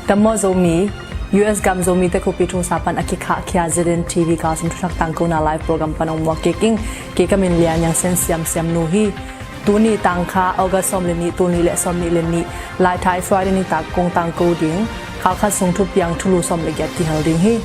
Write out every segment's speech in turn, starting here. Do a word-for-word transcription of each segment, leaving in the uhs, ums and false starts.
Dam maw Zomi, U S gam Zomite khuapi thungsa pan a kikhahkhia Z N T V Kha Sung thuthak tangkona live program pan ong muak kik ing. Kei ka min Lia Niang Sen Siam Siam Nu hi. Tuni tangkha August sawm le nih, tul nih le sawm nih le nih, Laithai Friday nitak kong tangko ding. Kha Kha Sung thupiang thulu sawm le giat kihel ding hi.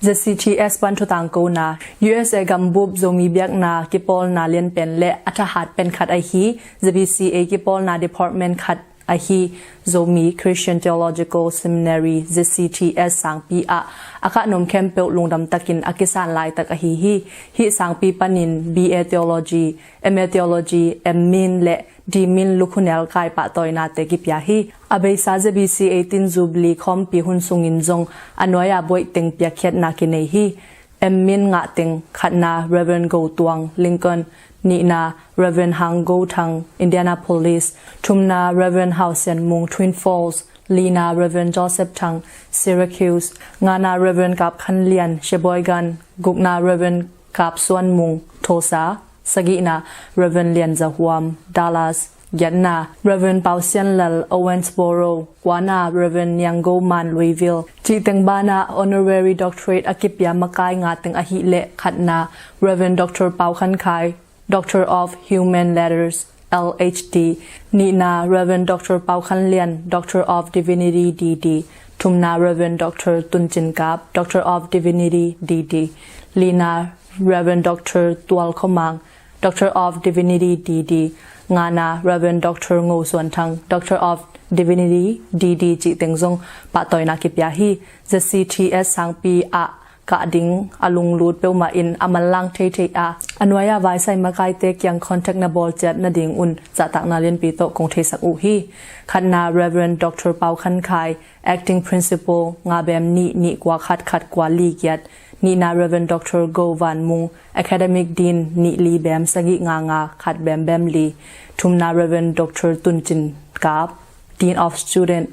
Z C T S pan thutangkona. U S A gambup Zomi biakna kipawlna lianpen le a thahat pen khat ahi Z B C A kipawlna department khat ahi Zomi Christian Theological Seminary, Z C T S sangpi ah a kah nuam khempeuh lungdam takin a kisan laitak ahi hi. Hih sangpi panin B A Theology, M A Theology, M Min le D Min lukhunel kai pahtawinate kipia hi. A beisa Z B C A tin Jubilee khawmpi hun sungin zong a nuai-a buaih teng piakkhiatna kinei hi. M Min ngah teng khatna Reverend Go Tuang, Lincoln, nihna Reverend Hang Go Thang, Indianapolis, thumna Reverend Hau Sian Mung, Twin Falls, lina Reverend Joseph Thang, Syracuse, ngana Reverend Kap Khan Lian, Sheboygan, gukna Reverend Kap Suan Mung, Tulsa, sagihna Reverend Lian Za Huam, Dallas, giatna Reverend Pau Sian Lal, Owensboro, kuana Reverend Niang Go Man, Louisville, cih teng bana honorary doctorate a kipia makai nga teng ahih leh khatna Reverend Doctor Pau Khan Khai, Doctor of Human Letters, L H D, nihna Reverend Doctor Pau Khan Lian, Doctor of Divinity, D D, thumna Reverend Doctor Tun Cin Kap, Doctor of Divinity, D D, lina Reverend Doctor Tual Khua Mang, Doctor of Divinity, D D, ngana Reverend Doctor Ngo Suan Thang, Doctor of Divinity, D D cih teng zong pahtawina kipia hi. Z C T S sangpi ah kah ding a lunglut peuhmah in a manlang theithei a, a nuai-a vaisai makaite kiang contact na bawl ciat nadingun zahtakna lianpi tawh kong theisak uh hi. Khatna Reverend Doctor Pau Khan Khai, Acting Principal, nga bem nih, nih kua khat, khat kua li giat, nihna Reverend Doctor Go Van Mung, Academic Dean, nih li bem sagih nga nga khat bem bem li, thumna Reverend Doctor Tun Cin Kap, Dean of Student,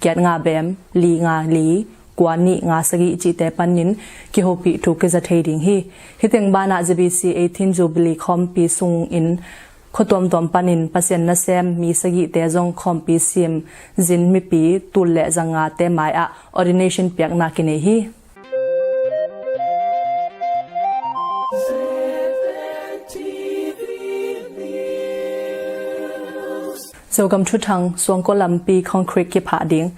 giat nga bem, li nga li, kua nih nga sagih cihte panin kihopih thu kiza thei ding hi. Hiteng banah Z B C A tin Jubilee khawmpi sungin khua tuamtuam panin Pasian nasem mi sagihte zong khawmpi sim zin mipi tul le za ngate mai-ah ordination piakna kinei hi. Zogam thuthang, Suangkua lampi concrete kiphah ding.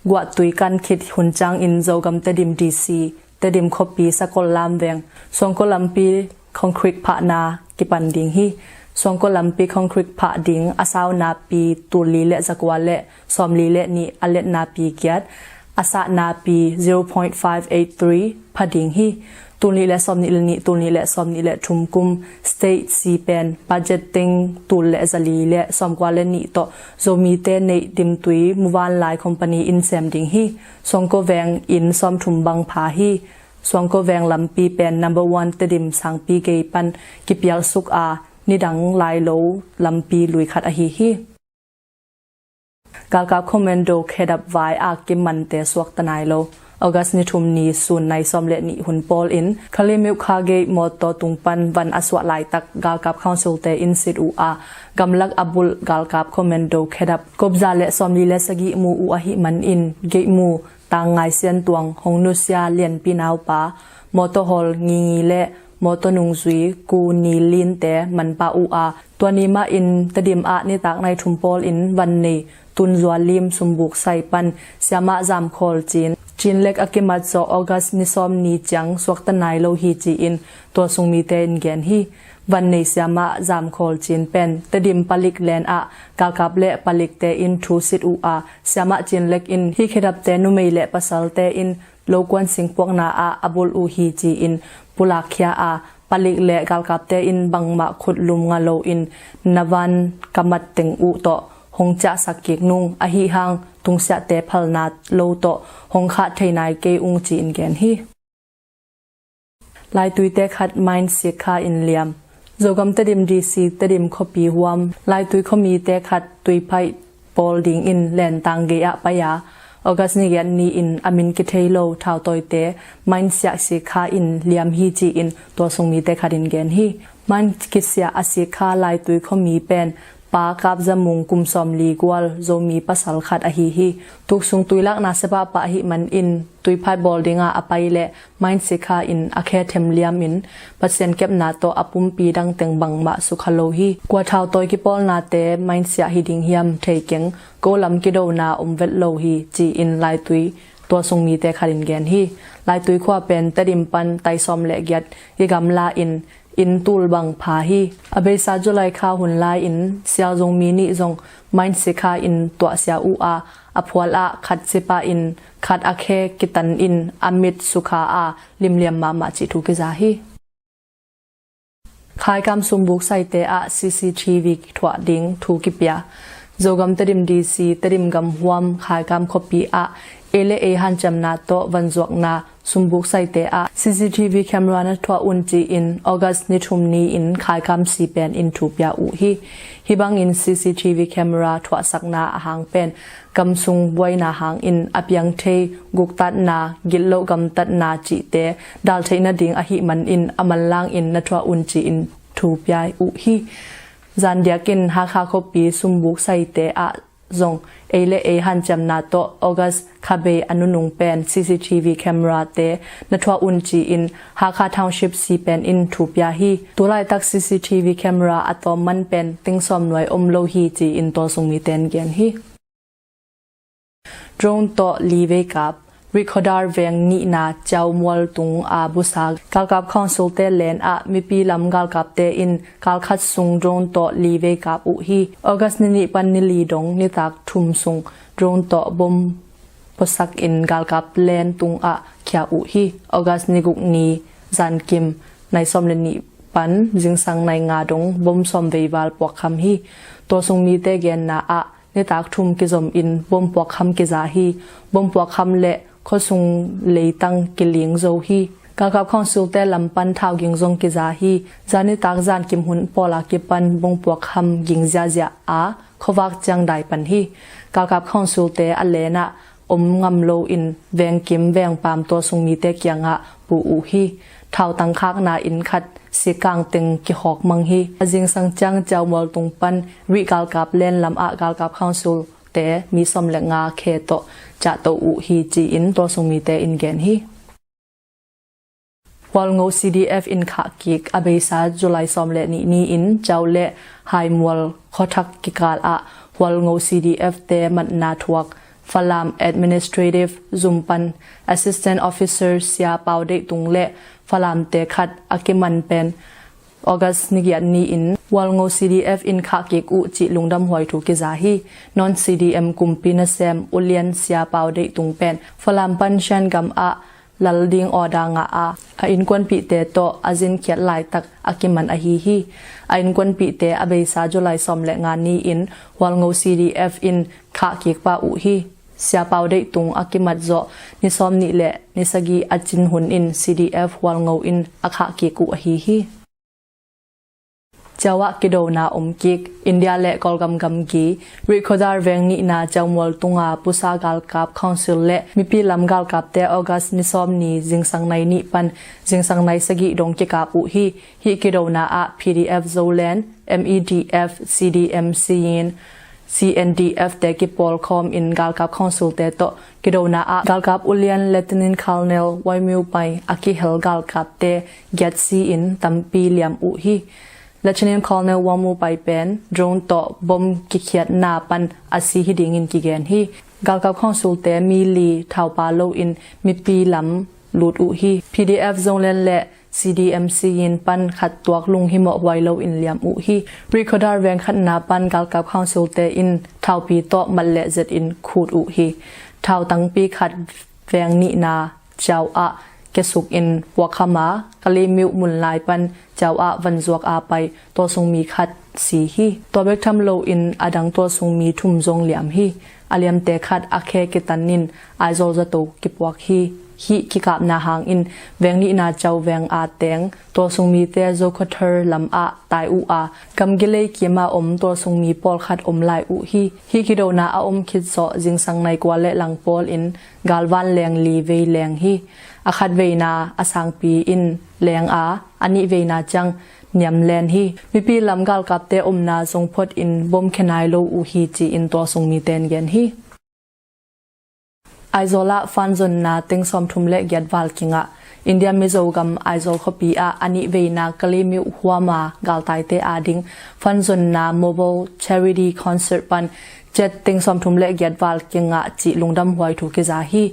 Guahtui kan khit hun ciangin Zogam Tedim D C, Tedim khuapi Sakollam veng Suangkua lampi concrete phahna kipan ding hi. Suangkua lampi concrete phah ding a sau napi tul li le zakua le sawmli le nih, a let napi giat, a sah napi zero point five eight three pha ding hi. Tul nih le sawmnih le nih, tul nih le sawmnih le thum kum state si pen budget teng tul le zali le sawmkua le nih tawh Zomite neih dimtui muvanlai company in sem ding hi. Suangkua veng in sawmthum bang pha hi. Suangkua veng lampi pen number one Tedim sangpi gei pan kipial suk a, nidang lai lo lampi lui khat ahi hi. Galkap Commando khedap vai a kimante suakta nai lo. August ni thum ni sun nai sawm le nih hun pawl in Kalaymyo Kha Gate mawtaw tung pan van a suah laitak Galkap Council te in sit uh a, gamlak a bulh Galkap Commando khedap kop za le sawmli le sagih mu uh ahih manin gate mu Tang Ngai Sian Tuang, Hong Nusia Lianpi naupa, mawtaw hawl Ngingi le mawtaw nungzui Ku Ni Lin te manpah uh a, tua ni mahin Tedim ah nitak nai thum pawl in van nei Tun Zua Lim Sumbuk Sai pan Siamah Zam Khawl Cin, Cin Lek a kimat zawh August ni sawm ni ciang suakta nai lo hi ci-in tua sung mite in gen hi. Van nei Siamah Zam Khawl Cin pen Tedim palik len ah galkap le palikte in thu sit uh a, Siamah Cin Lek in hih khedapte numei le pasalte in lokuan singpuakna ah a bulh uh hi ci-in pulakkhia a, palik le galkapte in bangmah khutlum nga loin na van ka mat teng uh tawh hong ciahsak kik nung, ahi hang tungsiahte phalna lo tawh hong khah thei nai kei ung ci-in gen hi. Laituite khat mine sik kha in liam. Zogam Tedim D C Tedim khuapi huam Laitui khuamite khat tuiphaih pawl dingin lentang gei ah pai a, August ni giat ni-in a min kithei lo thautawite mine siah sikkha in liam hi ci-in tualsung mite khat in gen hi. Mine kisiah a sikkha Laitui khuami pen Pa Kap Za Mung kum sawmli gual Zomi pasal khat ahi hi. Tuksung tuilakna sepahpah ahih manin tuiphat bawl dinga a pai leh mine sikkha in a khe them liamin Pasian kepna tawh a pumpi dangteng bangmah sukha lo hi. Kua thautawi kipawlnate mine siah hi ding hiam thei keng, ko lam kidona om vet lo hi ci-in Laitui tualsung mite khat in gen hi. Laitui khua pen Tedim pan tai sawm le giat i gamla in inn tul bang pha hi. A beisa July kha hun lai-in sialzung mi nih zong mine sikkha in tuahsia uh a, a phual ah khat ci pah in khat a khe kitan in a mit sukha a limliam mahmah cih thu kiza hi. Khaikam sumbuk saite ah C C T V thuah ding thu kipia. Zogam Tedim D C, Tedim gam huam Khaikam khuapi ah ei le ei hanciamna tawh vanzuakna sumbuk saite ah C C T V camera na thuah un ci-in August ni thum ni-in Khaikam C P M in thu pia uh hi. Hih bangin C C T V camera thuahsakna a hang pen gamsung buaina hangin a piang thei guktatna, gitloh gamtatna cihte dal theih nading ahih manin a manlangin na thuah un ci-in thu pia uh hi. Zandiakin Hakha khuapi sumbuk saite ah zong ei le ei hanciamna tawh August khabei a nunung pen C C T V camera te na thuah un ci-in Hakha Township C P M in thu pia hi. Tulaitak C C T V camera a tawm man pen ting sawm nuai om lo hi ci-in tualsung mite in gen hi. Drone tawh li vei kap. Rikhodar veng nihna Ciau mual tung a busa galkap council te len ah mipi lam galkapte in kalkhat sung drone tawh li vei kap uh hi. August ni nih pan ni li dong nitak thum sung drone tawh bom puasak in galkap len tung ah khia uh hi. August ni guk ni zankim nai sawm le nih pan zingsang nai nga dong bom sawm vei val puakkham hi. Tualsung mite genna ah nitak thum kizom in bom puakkham kiza hi. Bom puakkham le khuasung leitang kiling zo hi. Galkap council te lam pan thau ging zong kiza hi. Zanitak zankim hun pawl a kipan bom puakkham ging ziahziah a khuavak ciang dai pan hi. Galkap council te a len ah om ngam lo in vengkim vengpam tualsung mite kiangah pu uh hi. Thau tangkhakna in khat sikang teng kihawk mang hi. A zingsang ciang Ciau mual tung pan rih galkap len lam ah galkap council te mi sawm le nga khe tawh cahto uh hi ci-in tualsung mite in gen hi. Hualngo C D F in khah kik. A beisa July sawm le nih ni-in Ciau le Haimual khuathak kikal ah Hualngo C D F te matna thuak Falam Administrative Zum pan Assistant Officer Sia Pau Deih Tung le Falam te khat a kiman pen August ni giat ni-in Hualngo C D F in khah kik uh cih lungdam huai thu kiza hi. Non C D M kumpi nasem ulian Sia Pau Deih Tung pen Falam pan Shan gam ah lal ding order ngah a, a innkuanpihte tawh a zinkhiat laitak a kiman ahi hi. A innkuanpihte a beisa July sawm le nga ni-in Hualngo C D F in khah kik pah uh hi. Sia Pau Deih Tung a kimat zawh ni sawm nih le ni sagih a cin hun in C D F Hualngo in a khah kik uh ahi hi. Ciau ah kidona om kik. India le Kawlgam gamgi Rikhodar veng nihna Ciau mual tunga pusa galkap council le mipi lam galkapte August ni sawm ni zingsang nai nih pan zingsang nai sagih dong kikap uh hi. Hih kidona ah P D F Zoland, M E D F, C D M Siyin, C N D F te kipawlkhawm in galkap council te tawh kidona ah galkap ulian Lieutenant Colonel Wai Myo Pai a kihel galkapte giat si in tampi liam uh hi. Lieutenant Colonel Wai Myo Pai pen drone tawh bom kikhiatna pan a si hi dingin kigen hi. Galkap council te mi li thaupa lo in mipi lam lut uh hi. P D F Zoland le C D M Siyin pan khat tuak lunghimawh huai lo in liam uh hi. Rikhodar veng khatna pan galkap council te in thaupi tawh mat le zet in khut uh hi. Thau tangpi khat veng nihna Ciau ah kiasuk in puakkham a, Kalaymyo mun lai pan Ciau ah vanzuak a pai tualsung mi khat si hi. Tua bek tham lo in a dang tualsung mi thum zong liam hi. A liamte khat a khe kitan in Aizawl zato kipuak hi. Hih kikapna hangin veng nihna Cau veng a teng tualsung mite Zokhawthar lamah tai uh a, gamgi lei kimah om tualsung mi pawlkhat om lai uh hi. Hih kidona a om khit zawh zingsang nai kua le lang pawl in galvan leng li vei leng hi. A khat veina a sangpi in leng a, a nih veina ciang niam len hi. Mipi lam galkapte omna zong phot in bom khe nai lo uh hi, ci-in tualsung mite in gen hi. Aizawl ah fanzonna teng sawmthum le giat val kingah India Mizo gam Aizawl khuapi ah a nih veina Kalaymyo huama galtaite ading fanzonna mobile charity concert pan ciat teng sawmthum le giat val kingah cih lungdamhuai thu kiza hi.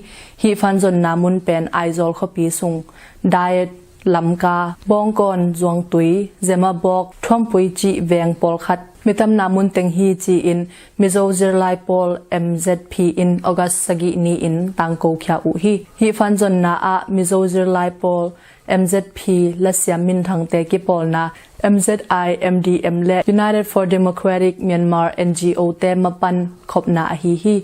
Hih fanzonna mun pen Aizawl khuapi sung Dayat, Lamka, Bawngkawn, Zuangtui, Zemabawk, Thuampui cih veng pawlkhat mitamna mun teng hi, ci-in Mizo Zirlai Pawl, M Z P, in August sagih ni-in tangko khia uh hi. Hih fanzonna ah Mizo Zirlai Pawl, M Z P, lasiam minthangte kipawlna M Z I M D M le United for Democratic Myanmar N G O te mapan khopna ahi hi.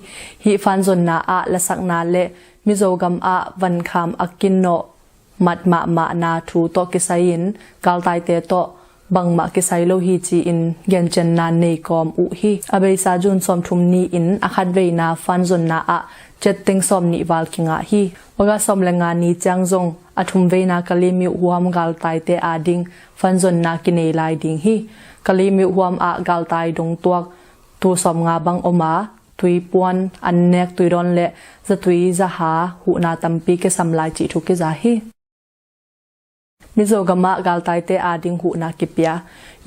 Hih fanzonna ah lasakna le Mizo gam ah vankham a kinnawh mat mahmahna thu tawh kisai-in galtaite tawh bangmah kisai lo hi, ci-in gencianna nei kawm uh hi. A beisa June sawmthum ni-in a khat veina fanzonna ah ciat teng sawmnih val kingah hi. August sawm le nga ni ciang zong a thum veina Kalaymyo huam galtaite ading fanzonna kinei lai ding hi. Kalaymyo huam ah galtai dongtuak tul sawmnga bang om a, tuipuan, annek, tuidawn le zatui zaha huhna tampi kisam lai cih thu kiza hi. Mizo gamah galtaite ading huhna kipia.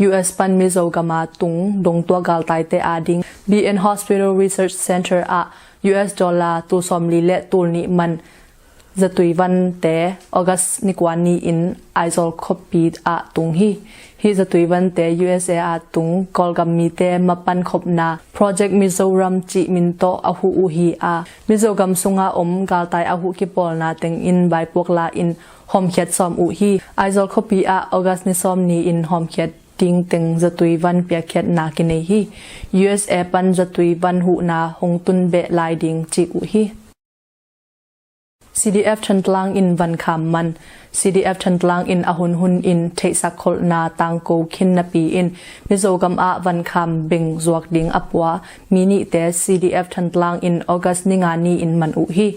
U S pan Mizo gama tung dongtuak galtaite ading B N Hospital Research Center ah U S dollar tul sawmli le tul nih man zatui vante August ni kua ni-in Aizawl khuapi ah tung hi. Hih zatui vante U S A ah tung Kawlgam mite mapan khopna Project Mizoram cih min tawh a huh uh hi. A Mizo gam sunga om galtai a huh kipawlna tengin vaipuak la-in hawmkhiat sawm uh hi. Aizawl khuapi ah August ni sawm ni-in hawmkhiat ding teng zatui van piakkhiatna kinei hi. U S A pan zatui van huhna hong tun beh lai ding ci uh hi. C D F Thantlang in vankham man. C D F Thantlang in a hunhun in theihsak kholhna tangko khin napi-in Mizo gamah vankham beng zuak ding a pua mi nihte C D F Thantlang in August ni nga ni-in man uh hi.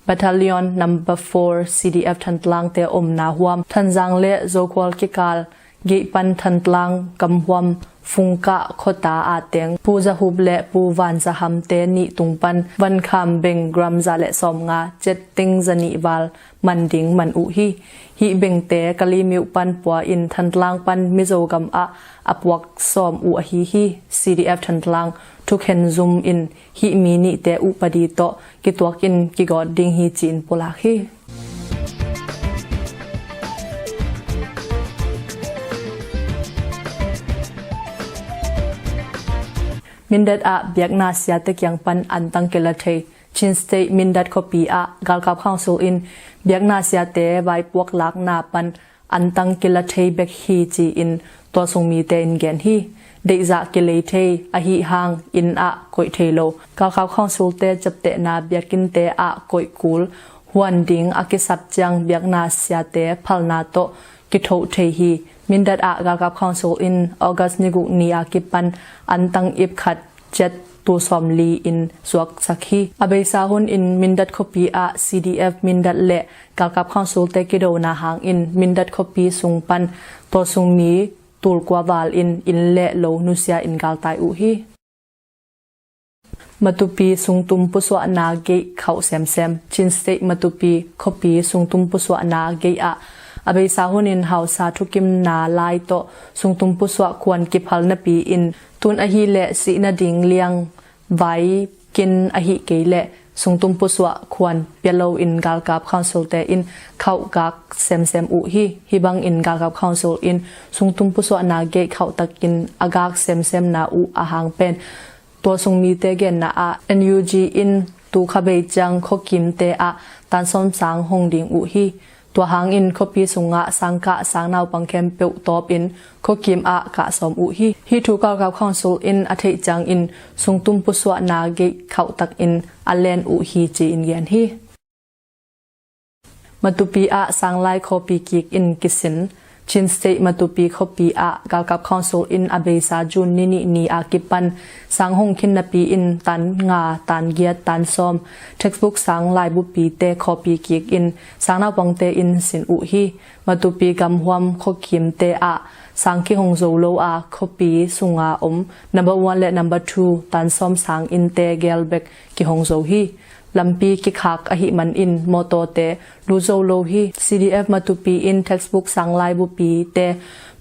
Battalion number four C D F Thantlangte omna huam Thanzang le Zokhual kikal Geihpan Thantlang gamhuam Fungkah khuata a teng Pu Zahup le Pu Van Zahamte nih tung pan vankham beng gram za le sawmnga ciat teng zanih val man ding man uh hi. Hih bengte Kalaymyo pan pua in Thantlang pan Mizo gamah a puak sawm uh ahi hi. C D F Thantlang thukhen zum in hih mi nihte upadi tawh kituak in kigawt ding hi ci-in pulak hi. Mindat ah biakna siate kiang pan antang kila thei. Chin State Mindat khuapi ah Galkap Council in biakna siate vaipuak lakna pan antang kila thei bek hi ci-in tualsung mite in gen hi. Deihzah kilei thei ahi hang inn ah koih thei lo. Galkap Council-te ciaptehna biakinnte ah koih kul huan ding a kisap ciang biakna siate phalna tawh kithoh thei hi. Mindat ah Galkap Council in August ni guk ni a kipan antang ip khat ciat tul sawmli in suaksak hi. A beisa hun in Mindat khuapi ah C D F Mindat le Galkap Council-te kidona hangin Mindat khuapi sung pan tualsung mi tul kua val in inn le lo nusia in galtai uh hi. Matupi sungtum pusuahna gate khauh semsem. Chin State Matupi khuapi sungtum pusuahna gate ah a beisa hun in hausa thukimna lai tawh sungtum pusuah khuan kiphal napi in tun ahih leh sih nading liang vai kin ahih kei leh sungtum pusuah khuan pia lo in Galkap Council-te in khauh gak semsem uh hi. Hih bangin Galkap Council in sungtum pusuahna gate khauh takin a gak semsemna uh a hang pen tualsung mite genna ah N U G in tu kha bei ciang khuakimte ah tansawm sang hong ding uh hi. Tua hangin khuapi sungah sangkah sangnaupang khempeuh tawpin khuakim ah kah sawm uh hi. Hih thu Galkap Council in a theih ciangin sungtum pusuahna gate khauh takin a len uh hi ci-in gen hi. Matupi ah Sanglai khuapi kik in kisin. Chin State Matupi khuapi ah Galkap Council in a beisa June ni nih ni a kipan sang hong khin napi in tan nga, tan giat, tan sawm textbook sang laibupite khuapi kik in sang naupangte in sin uh hi. Matupi gamhuam khuakimte ah sang kihong zo lo a, khuapi sunga om number one le number two tan sawm sang innte gel bek kihong zo hi. Lampi kikhak ahih manin mawtawte lut zo lo hi. C D F Matupi in textbook sang laibupite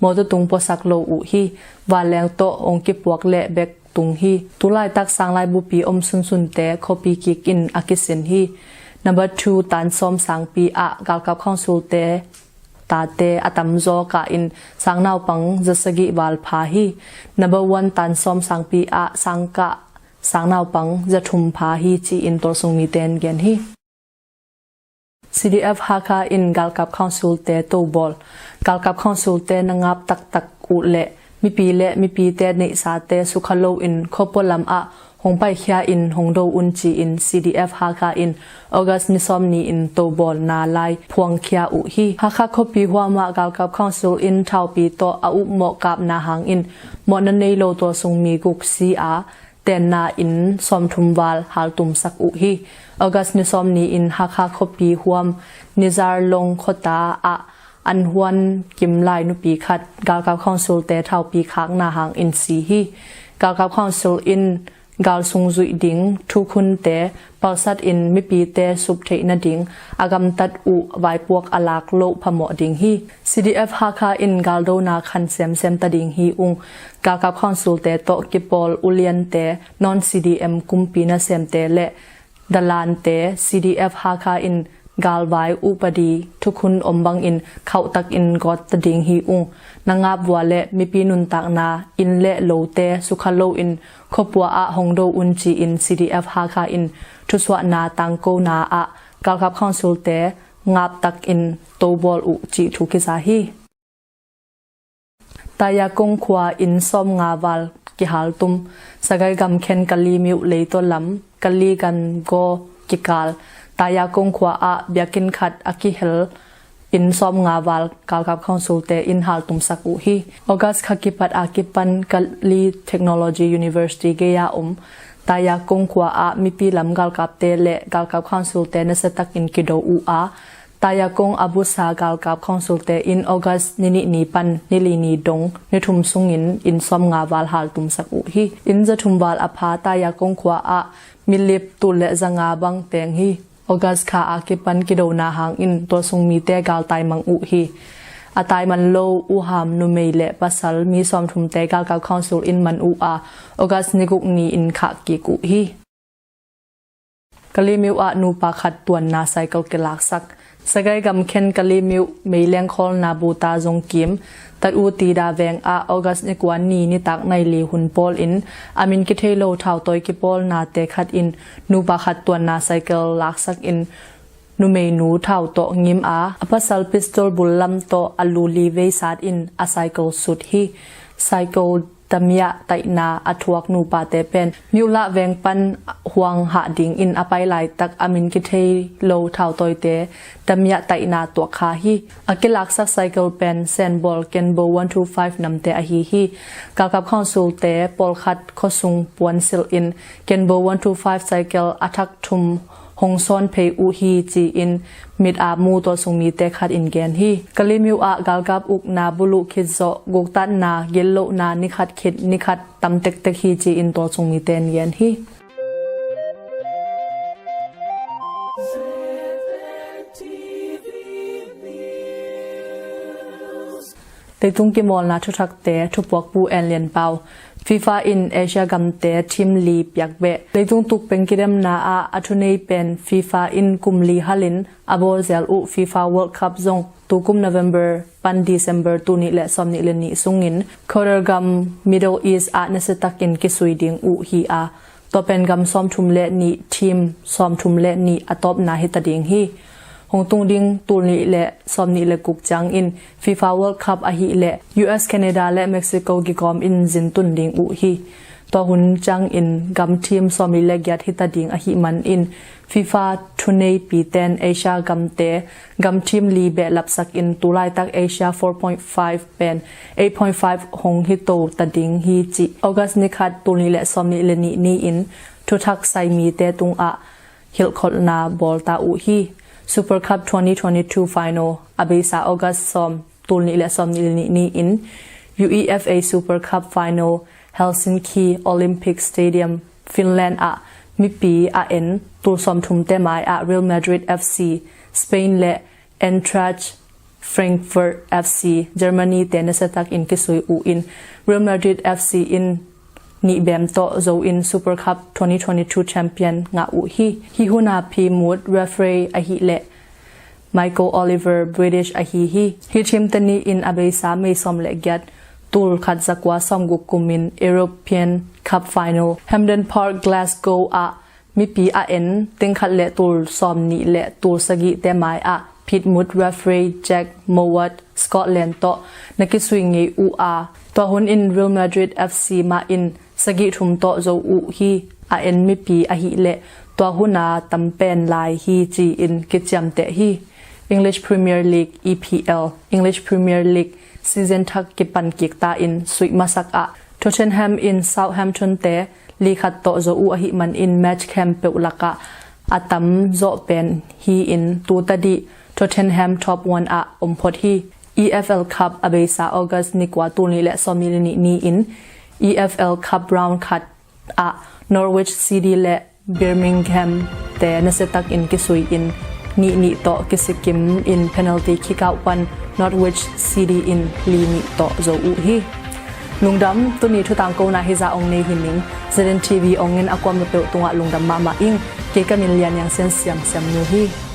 mawtaw tung puasak lo uh hi. Vanleng tawh hong kipuak leh bek tung hi. Tulaitak sang laibupi om sunsunte khuapi kik in a kisin hi. Number two tan sawm sangpi ah Galkap Councilte tate a tamzaw kah in sang naupang zasagih val pha hi. Number one tan sawm sangpi ah sang kah sang naupang zathum pha hi, ci-in tualsung mite in gen hi. C D F Hakha in Galkap Councilte tobawl. Galkap Councilte na ngap taktak uh leh mipi le mipite neihsate sukha loin khuapua lam ah hong paikhia in hong do un, ci-in C D F Hakha in August ni sawm ni-in tobawlna lai phuangkhia uh hi. Hakha khuapi huamah Galkap Council in thaupi tawh a upmawh kapna hangin mawhna nei lo tualsung mi guk si a, tenna inn sawmthum val haltumsak uh hi. August ni sawm ni-in Hakha khuapi huam Nizar Long khuata ah an huan kim lai nupi khat Galkap Councilte thaupi khakna hangin si hi. Galkap Council in gal sung zuih ding thukhunte palsat in mipite sup theih nading a gamtat uh vaipuak a lak loh phamawh ding hi. C D F Hakha in galdona khan semsem ta ding hi ung. Galkap Councilte tawh kipawl uliante, non C D M kumpi nasemte le dalante C D F Hakha in galvai upadi thukhun om bangin khauhtakin gawt ta ding hi ung. Na ngap vua le mipi nuntakna inn le lote sukha loin khuapua ah hong do un, ci-in C D F Hakha in thusuahna tangkona ah Galkap Councilte ngaptakin tobawl uh cih thu kiza hi. Tayakong khua inn sawmnga val kihaltum. Sagaing gamkhen Kalaymyo leitaw lam Kalayi Gangaw kikal Tayakong khua ah biakinn khat a kihel inn sawmnga val Galkap Councilte in haltumsak uh hi. August kha kipat a kipan Kalayi Technology University gei-a om Tayakong khua ah mipi lam galkapte le Galkap Councilte nasiatakin kido uh a, Tayakong a busa Galkap Councilte in August ni nih ni pan ni li ni dong ni thum sungin inn sawmnga val haltumsak uh hi. Inn zathum val a pha Tayakong khua ah milip tul le zanga bang teng hi. August kha a kipan kidona hangin tualsung mite gal taimang uh hi. A taiman lo uham numei le pasal mi sawmthumte Galkap Council in man uh a, August ni guk ni-in khah kik uh hi. Kalaymyo ah nupa khat tuanna cycle kilaksak. Sagaing gamkhen Kalaymyo meileng khawlna buta zong kim Tat U Tida veng ah August ni kua ni nitak nai li hun pawl in a min kithei lo thautawi kipawlnate khat in nupa khat tuanna cycle laksak in numeinu thau tawh ngim a, a pasal pistol bul lam tawh a lu li veisat in a cycle sut hi. Cycle damiah taihna a thuak nupate pen Myolah veng pan huang hah dingin a pai laitak a min kithei lo thautawite damiah taihna tuak kha hi. A kilaksak cycle pen Senbawl Kenbo one two five namte ahi hi. Galkap Councilte pawlkhat khuasung puansilh in Kenbo one two five cycle a thak thum hong sawn phei uh hi, ci-in mit a mu tualsung mite khat in gen hi. Kalaymyo ah galkap ukna buluh khit zawh guktatna gillohna nikhat khit nikhat tam tektek hi, ci-in tualsung mite in gen hi. Leitung kimawlna thuthakte thupuakpu En Lian Pau. FIFA in Asia gamte team li piak beh. Leitung tukpeng kidemna ah a thunei pen FIFA in kum li halin a bawlzel uh FIFA World Cup zong tukum November pan December tul nih le sawm nih le nih sungin Qatar gam Middle East ah nasiatakin kisui ding uh hi a, tua pen gam sawmthum le nih, team sawmthum le nih a tawpna hi ta ding hi. Hong tung ding tul nih le sawm nih le guk ciangin FIFA World Cup ahih leh U S, Canada le Mexico kikawm in zin tun ding uh hi. Tua hun ciangin gam team sawmli le giat hi ta ding ahih manin FIFA thuneipi ten Asia gamte gam team li behlapsak in tulaitak Asia four point five pen eight point five hong hi to ta ding hi cih August ni khat, tul nih le sawmnih le nih ni-in thuthak sai mite tungah hilhkholhna bawl ta uh hi. Super Cup twenty twenty-two final a beisa August sawm, tul nih le sawmnih le nih ni-in UEFA Super Cup final Helsinki Olympic Stadium, Finland ah mipi a en tul sawmthumte mai-ah Real Madrid F C Spain le Eintracht Frankfurt F C Germany te nasiatakin kisui uh in Real Madrid F C in nih bem tawh zo in Super Cup twenty twenty-two champion ngah uh hi. Hih huna Pi Mut referee ahih leh Michael Oliver British ahi hi. Hih team te ni-in a beisa May sawm le giat, tul khat zakua sawmguk kumin European Cup final Hampden Park, Glasgow ah mipi a en teng khat le tul sawmnih le tul sagihte mai-ah Pete Mut referee Jack Mowat Scotland tawh na kisui ngei uh a, tua hun in Real Madrid F C mah in sagih thum tawh zo uh hi. A en mipi ahih leh tua huna tampen lai hi ci-in kiciamteh hi. English Premier League, E P L, English Premier League season thak kipan kik ta in suih masak ah Tottenham in Southampton te li khat tawh zo uh ahih manin match khempeuh lakah a tam zawh pen hi-in tu tadih Tottenham top one ah om phot hi. E F L Cup a beisa August ni kua, tul nih le sawmnih le nih ni-in E F L Cup round khat ah Norwich City le Birmingham te nasiatakin kisui in nih nih tawh kisikim in penalty kick out pan Norwich City in li nih tawh zo uh hi. Lungdam, tuni thutang kona hizah ong nei hi ning. Z N T V ong in a kuam na peuh tungah lungdam mahmah ing. Kei ka min Lian Yang Sian Siam Siam Nu hi.